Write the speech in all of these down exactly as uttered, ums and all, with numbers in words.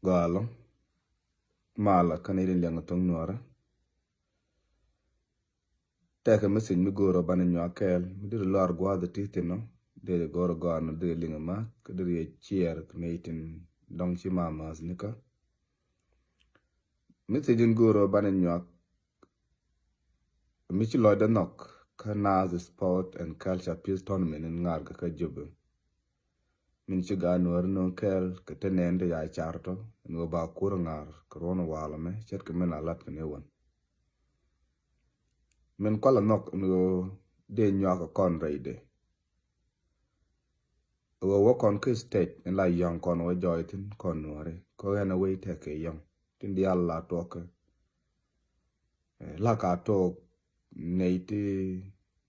Gɔaa ɛlɔ̱ŋ. Malɛ kä nɛy tin liɛŋ thoŋ Nuäärä. Tɛkɛ message mi go̱o̱rä banɛ nyuak kɛɛl mi deri lɔr gua̱a̱th ti thi̱n ɔ. Deri go̱o̱rä gɔaa nɔ deri liŋ ma kä deri yɛ ciɛɛr kɛ nɛy tin dɔ̱ŋ ci ma mäth nikä. Message in go̱o̱rä banɛ nyuak mi ci lɔcdɛ nhɔk kä Naath Sport and Culture Peace Tournament in ŋa̱r kɛ kä Jubɛ. Min ci gaat Nuäär no̱o̱ŋ kɛɛl kɛ te nɛn te ya car tɔ in ɣöö ba kur ŋa̱r kɛ ruɔ̱n walɛ mɛ ce̱tkɛ min a lat kɛ ni wän. Min kualɛ nhɔk in ɣöö dee nyuak kɛ kɔn rɛydɛ. Ɣöö wä kɔn kä stage in la yɔ̱ŋ kɔn wä jɔɔy thi̱n kɔn Nuääri kɛ ɣän a wec tɛkɛ yɔ̱ŋ tin diaal la tuɔkä. Eh, la ka tok nɛy ti,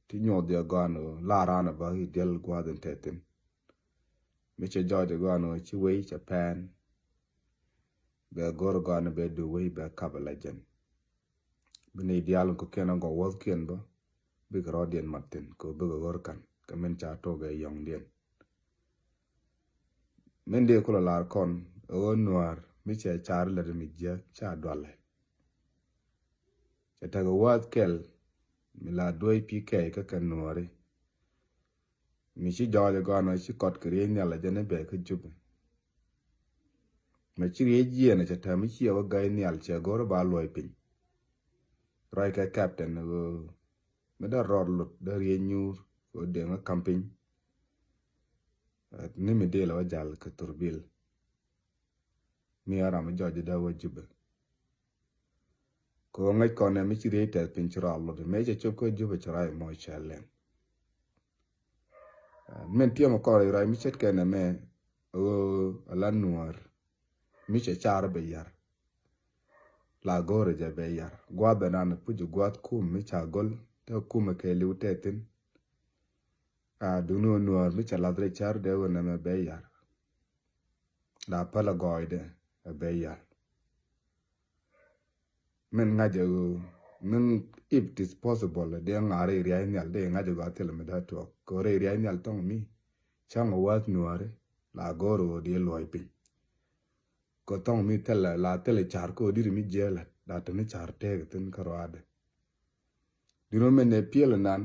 ti nyuɔth diɛ gɔan ɣöö la raan a bä i̱ diɛl gua̱a̱th in te thi̱n. Mi cɛ jɔɔc ɛ gɔan ɣöö ci wec cɛ pɛn. Bɛ go̱r gɔan bɛ du wec bɛ kap ɛ la jɛn. Bi nɛy diaal in kɔ̱kiɛn a gɔw wäthkiɛn bä bikɛ rɔɔdiɛn mat thi̱n kɛ ɣöö bikɛ ɣör ka̱n kɛ min ca tok ɛ yɔ̱ŋdiɛn. Min dee kulɛ lar kɔn ɛ ɣöö Nuäär mi cɛ car lät mi jiäk ca dualɛ. Cɛ tekɛ wäth kɛl mi la duec P K kä kɛ Nuääri. Mi ci jɔɔc ɛ gɔaa nɔ ci kɔt kɛ riec nhial a jɛn i̱ bɛ kä Jubɛ. Mɛ ci riec yieen cɛ tɛm i̱ ciɛ wä gäi nhial cɛ go̱r ba luɔi piny. Ruac kɛ captain ɣöö mi dee rɔɔd lot dee riec nyuur ɣöö deŋä ka̱m piny. Ni mi dee lɛ wä jal kɛ thurbil. Mi a ram mi jɔɔc dee wä Jubɛ. Kɛ ɣöö ŋäc kɔn ɛ mi ci riec tɛth piny ci rɔɔd lot mëë cɛ cop kä Jubɛ ci ruac mɔ cɛ lɛn. Min tiɛm kɔn ruac mi ce̱tkɛ nɛmɛ ɣöö a la Nuäär mi cɛ car bɛ yar. La go̱o̱rɛ jɛ bɛ yar gua̱a̱th bɛ nan puc gua̱a̱th kum mi ca go̱l te kum kɛ liw te thi̱n. A duŋni ɣöö Nuäär mi cɛ lath rɛy car dee ɣöö nɛmɛ bɛ yar. La päl a gɔɔydɛ a bɛ yar. Min ŋa̱c ɛ ɣöö min if it is possible dee ŋa̱r rɛy ria̱c nhial dee ŋa̱c ɛ ɣöö a thil mi dee tuɔɔk kɛ ɣöö rɛy ria̱c nhial thɔŋ mi cäŋ ɛ wäth Nuääri la go̱o̱r ɣöö dee luɔ̱c piny. Kɛ thɔŋ mi thilɛ la thilɛ car kä ɣöö diri mi jiɛɛlɛ la te mi car teek thi̱n kä ruaadɛ. Diri mi nɛ piɛl nan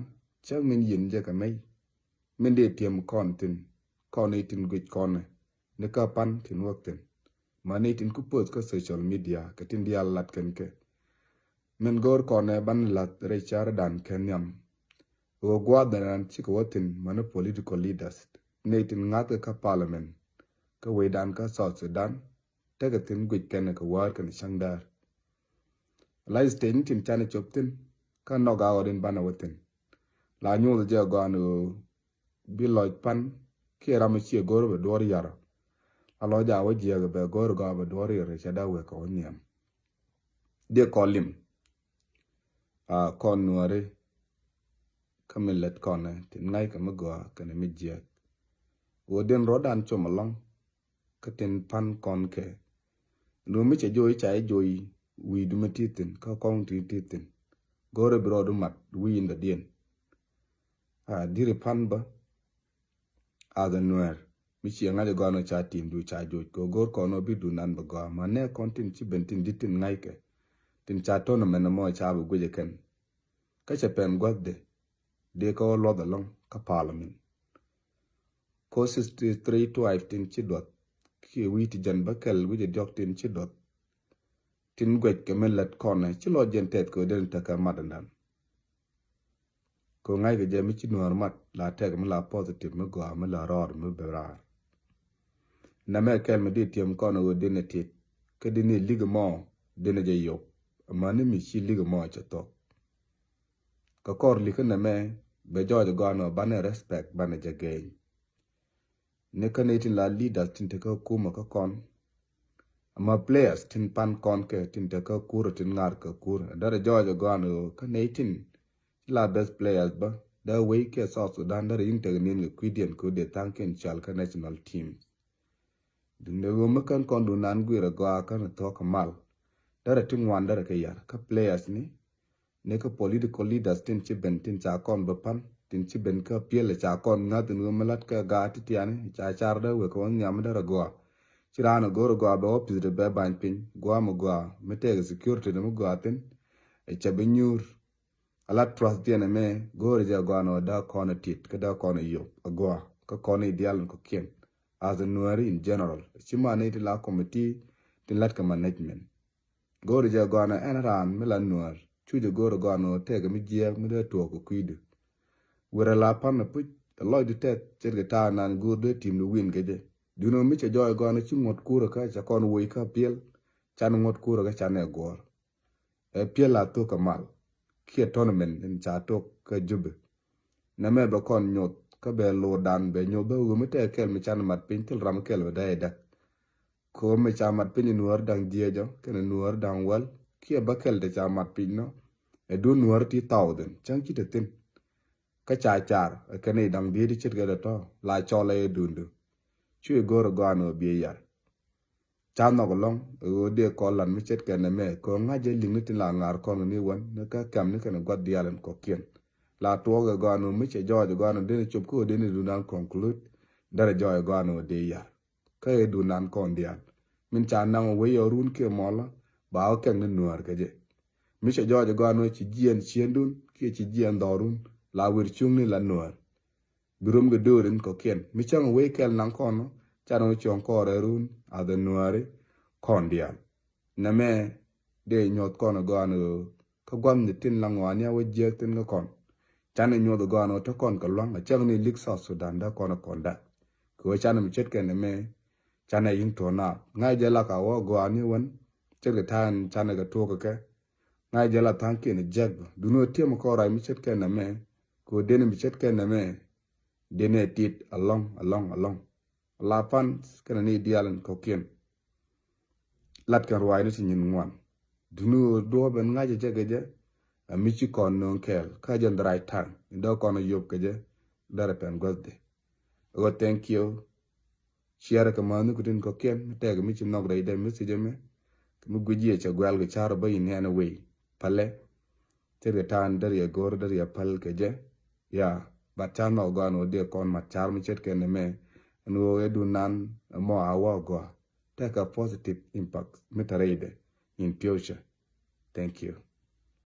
cäŋ min yin jɛ kɛ mɛy. Min dee tiɛm kɔn thi̱n kɔn i̱ tin guic kɔnɛ ni kä pan tin wäk thi̱n. Ma ni tin ku post kä social media kɛ tin diaal lat kɛn kɛ. Min go̱o̱r kɔnɛ ban lath rɛy cardan kɛ nhiam. Ɣöö gua̱a̱th dan cikɛ wä thi̱n mani political leaders ni tin ŋa̱thkɛ kä parliament kä wecdan kä South Sudan. Tekɛ thi̱n guic kɛn kɛ wäär kɛn cäŋ däär. La stage ni tin canɛ cop thi̱n kä nɔk a ɣɔt in banɛ wä thi̱n. La nyuuth jɛ gɔaan ɣöö bi lɔc pan kiɛ ram mi ciɛ go̱r bɛ duɔr yar. La lɔc a wä jiɛk bɛ go̱r gɔaa bɛ duɔr yar cɛ dak wek kɛ wä nhiam. Diɛ kɔn lim a kɔn Nuääri kä mi lät kɔnɛ tin ŋa̱ckɛ mi gɔaa kɛnɛ mi jiɛk. Ɣöö den ruɔ̱dan com alɔŋ kä tin pan kɔn kɛ. Ndu mi cɛ jo̱o̱c ca i̱ jo̱o̱c wi̱i̱du mi ti thi̱n kä kɔŋ ti ti thi̱n. Go̱rɛ bi rɔɔdu mat wi̱i̱ in dɔ̱diɛn. A diri pan bä. A dhɛ Nuäär mi ciɛ ŋa̱c gɔaa nɔ ca ti̱i̱mdu ca jo̱o̱c kɛ go̱r kɔn ɔ bi du nan bɛ gɔaa ma nɛ kɔn tin ci ben tin di̱t tin ŋa̱ckɛ. Tin ca tournament mɔ ca bi guic ɛ kɛn. Kä cɛ pɛn gua̱thdɛ dee kä wä luɔth alɔŋ kä parliament. Ko sixty three tribe tin ci duɔth kiɛ wi̱i̱ ti jɛn bä kɛl wi̱c ɛ diɔ̱k tin ci duɔth. Tin guɛc kɛ mi lät kɔnɛ ci lɔ jɛn tɛth kɛ wä den tekɛ mat ɛndan. Kɛ ŋa̱ckɛ jɛ mi ci Nuäär mat la tɛk mi la positive mi gɔaa mi la rɔɔd mi bi raar. Nɛmɛ kɛl mi di tiɛm kɔn ɣöö dinɛ tit kä dinɛ lik mɔ dinɛ jɛ yop. Amäni mi ci lik mɔ cɛ thok. Kä kɔr lik nɛmɛ bɛ jɔɔc gɔaa nɔ banɛ respect banɛ jɛ gɛny. Ni kä ni tin la leaders tin te kä kumä kä kɔn. Ama players tin pan kɔn kɛ tin te kä kur tin ŋar kä kur. Derɛ jɔɔc gɔaa nɔ kä ni tin ci la best players bä. Derɛ wei kɛ South Sudan derɛ in tek nin kɛ kui̱diɛn kɛ wä dee thaŋ kin cual kä national teams. Duŋdɛ ɣöö mi kän kɔn duŋ nan guirɛ gɔaa kän thuɔ̱k kɛ mal. Derɛ ti ŋuan derɛ kɛ yar kä players ni. Ni kä political leaders tin ci ben tin ca kɔn bä pan tin ci ben kä piɛl ca kɔn ŋa̱th in ɣöö mi lat kä gaat ti tiani ca car derɛ wek kɛ wä nhiam derɛ gɔaa. Ci raan ɛ go̱o̱r ɛ gɔaa bɛ wä pith de bɛ bany piny, gɔaa mi gɔaa mi tɛk security de mi gɔaa thin. Ɛ cɛ bi nyuur. Ala trust diɛn ɛmɛ go̱o̱r jɛ gɔaa nɔ daa kɔn ɛ tit kä daa kɔn ɛ yop ɛ gɔaa kä kɔn ɛ dial in kɔkiɛn. As a Nuɛri in general, ci man ni ti la committee tin lat kɛ management. Go̱o̱r jɛ gɔaa nɔ ɛn raan mi la Nuɛr cu jɛ go̱o̱r gɔaa nɔ tɛk mi jiɛɛk mi dee tuɔɔk kɛ kui̱du. Wërɛ la pan ɛ puc ɛ lɔcdu tɛth ce̱tkɛ ta̱a̱ nan go̱o̱r dee tim di win kɛ jɛ. Duno mi cɛ jɔɔc gɔaa nɔ ci ŋuɔ̱t kurɛ kä cɛ kɔn woc kä piɛl. Can ŋuɔ̱t kurɛ kä can ɛ guɔ̱ɔ̱r. Ɛ piɛl a thok kɛ mal kiɛ tournament in ca tok kä Jubɛ. Nɛmɛ bɛ kɔn nyoth kä bɛ lo̱o̱dan bɛ nyoth bɛ wumi tɛk kɛl mi can mat piny thil ram kɛl bɛ dee däk. Ko̱o̱m mi ca mat piny Nuäär da̱ŋ jiɛcɔ kɛnɛ Nuäär da̱ŋ wäl kiɛ bä kɛl te ca mat piny nɔ. Ɛ duun Nuäär ti thousand cäŋ ci te thin. Kä ca car ɛ kɛn i̱ da̱ŋ diet i̱ ce̱tkɛ dee tɔ̱ la cɔl ɛ i̱ duundu. Cu i̱ go̱o̱r ɛ gɔaa nɔ biɛ yar. Ca nhɔk ɛlɔ̱ŋ ɛ ɣöö dee kɔn lat mi ce̱tkɛ nɛmɛ kɛ ɣöö ŋa̱c jɛ li̱ŋni tin la ŋa̱r kɔn ni wän ni kä kɛm ni kɛn gua̱th diaal in kɔ̱kiɛn. La tuɔɔk ɛ gɔaa nɔ mi cɛ jɔɔc ɛ gɔaa nɔ deni cop kä ɣöö deni duundan conclude. Derɛ jɔɔc ɛ gɔaa nɔ dee yar. Kä ɛ duundan kɔn diaal min ca naŋ wec ɔ run kiɛ mɔlä ba ɔ kɛŋ ni Nuäär kɛ jɛ. Mi cɛ jɔɔc ɛ gɔaa nɔ ci jiɛn ciendun kiɛ ci jiɛn dhɔrun la wir cuŋni la Nuäär. Bi rom kɛ döör in kɔ̱kiɛn mi cäŋ wec kɛl naŋ kɔn ɔ ca nɔ cuɔ̱ŋ kɔɔrɛ run a dhɛ Nuääri kɔn diaal. Nɛmɛ dee nyuɔth kɔn ɛ gɔaa nɔ kä gua̱th ni tin la ŋɔaani a wä jiɛk tin kä kɔn. Canɛ nyuɔth ɛ gɔaa nɔ te kɔn kɛ lua̱ŋ a cäŋ ni lik South Sudan dee kɔn ɛ kɔn da̱k. Kɛ ɣöö canɛ mi ce̱tkɛ nɛmɛ canɛ yin tuɔ̱ɔ̱n naap ŋa̱c jɛ lak a wä gɔaa ni wän. Ce̱tkɛ ta̱a̱n canɛ kɛ tuɔɔk kɛ kɛ ŋa̱c jɛ la tha̱a̱ŋkiɛn ɛ jiäk bä duŋni ɣöö tiɛm kɔn rac mi ce̱tkɛ nɛmɛ. Kɛ ɣöö deni mi ce̱tkɛ nɛmɛ deni ɛ tit alɔ̱ŋ alɔ̱ŋ alɔ̱ŋ. La pan kɛnɛ ni diaal in kɔ̱kiɛn. Lat kɛn ruaacni ti nyin ŋuan. Duŋni ɣöö duɔ̱ɔ̱p ɛn ŋa̱c ɛ jɛ kɛ jɛ. Ɛ mi ci kɔn nööŋ kɛɛl kä jɛ in the right time in dee kɔn ɛ yop kɛ jɛ. Derɛ pɛn guäthdɛ. Ɣöö thank you. Ciɛrɛ kɛ mäthni kutin kɔ̱kiɛn mi tɛk mi ci nhɔk rɛy dɛ message ɛmɛ. Kɛ mi guic jiɛ cɛ guɛl kɛ ca̱r bä in any way. Pälɛ. Ce̱tkɛ ta̱a̱n däriɛ go̱r däriɛ päl kɛ jɛ. Ya, but ca nhɔk gɔaa ni wä diɛ kɔn mat ca̱r mi ce̱tkɛ nɛmɛ. Ɛn ɣöö ɛ duundan ɛmɔ a wä gɔaa. Tɛk a positive impact mi te rɛydɛ in future. Thank you.